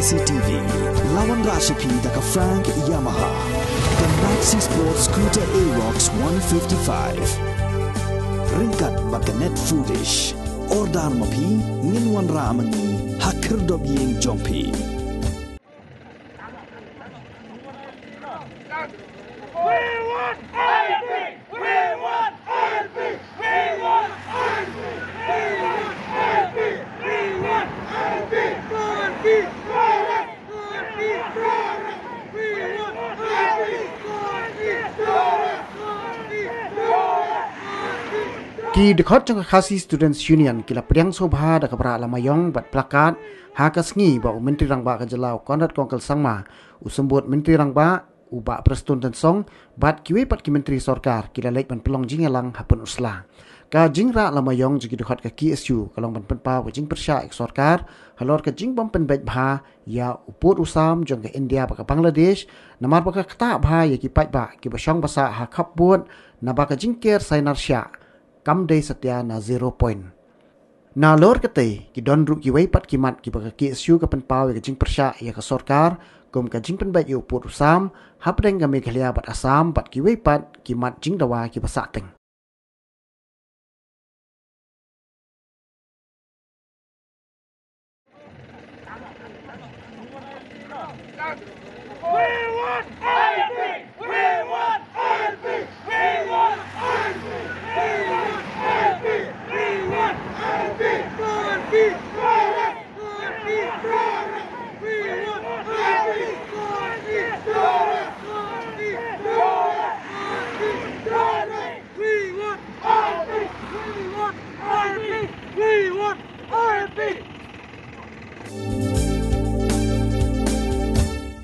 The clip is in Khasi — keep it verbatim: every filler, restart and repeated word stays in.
C T V. La wanrah sha phi da ka Frank Yamaha. The Maxi Sport Scooter Aerox one fifty-five. Ryngkat bad ka Net Foodish. Order ma phi, ngin wanrah ma ngi ha khyrdop ïing jong phi. Ki dkhot jong ka Khasi Students Union ki la pdiang sngewbha da kaba rah lamaiong bad plakat ha ka sngi ba u Myntri Rangbah ka jylla u Conrad Kongkal Sangma, u Symbud Myntri Rangbah u Bah Prestone Tynsong bad kiwei pat ki myntri sorkar ki la leit ban pynlong jingïalang ha Pynursla. Ka jingrah lamaiong jong ki dkhot ka K S U ka long ban pynpaw ka jingpyrshah ïa ka sorkar halor ka jingbym pynbeit bha ïa u pud u sam jong ka India bad ka Bangladesh, namar ba ka ktah bha ïa ki paidbah kiba shong ba sah ha khapbud naba ka jingker sainar shiah kam dei satia na zero point. Nalor katei, ki don ruh kiwei pat ki mat kiba ka K S U ka pynpaw ïa ka jingpyrshah ïa ka sorkar kum ka jingpynbeit ïa u pud u sam hapdeng ka Meghalaya bad Assam bad kiwei pat ki mat jingdawa kiba sahteng.